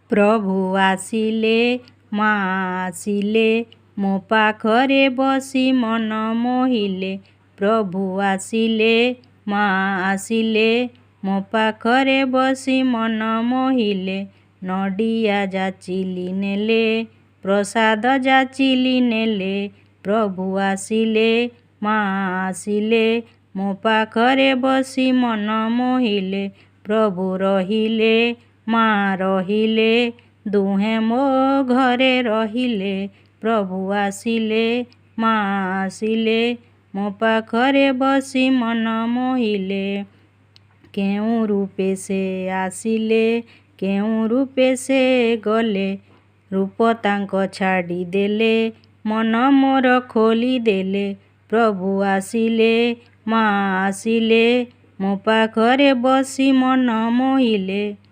ପ୍ରଭୁ ଆସିଲେ, ମା ଆସିଲେ, ମୋ ପାଖରେ ବସି ମନ ମୋହିଲେ। ପ୍ରଭୁ ଆସିଲେ, ମା ଆସିଲେ, ମୋ ପାଖରେ ବସି ମନ ମୋହିଲେ। ନଡ଼ିଆ ଯାଚିଲି ନେଲେ, ପ୍ରସାଦ ଯାଚିଲି ନେଲେ। ପ୍ରଭୁ ଆସିଲେ, ମା ଆସିଲେ, ମୋ ପାଖରେ ବସି ମନ ମୋହିଲେ। ପ୍ରଭୁ ରହିଲେ, ମା ରହିଲେ, ଦୁହେଁ ମୋ ଘରେ ରହିଲେ। ପ୍ରଭୁ ଆସିଲେ, ମା ଆସିଲେ, ମୋ ପାଖରେ ବସି ମନ ମୋହିଲେ। କେଉଁ ରୂପେ ସେ ଆସିଲେ, କେଉଁ ରୂପେ ସେ ଗଲେ, ରୂପ ତାଙ୍କ ଛାଡ଼ିଦେଲେ, ମନ ମୋର ଖୋଲିଦେଲେ। ପ୍ରଭୁ ଆସିଲେ, ମା ଆସିଲେ, ମୋ ପାଖରେ ବସି ମନ ମୋହିଲେ।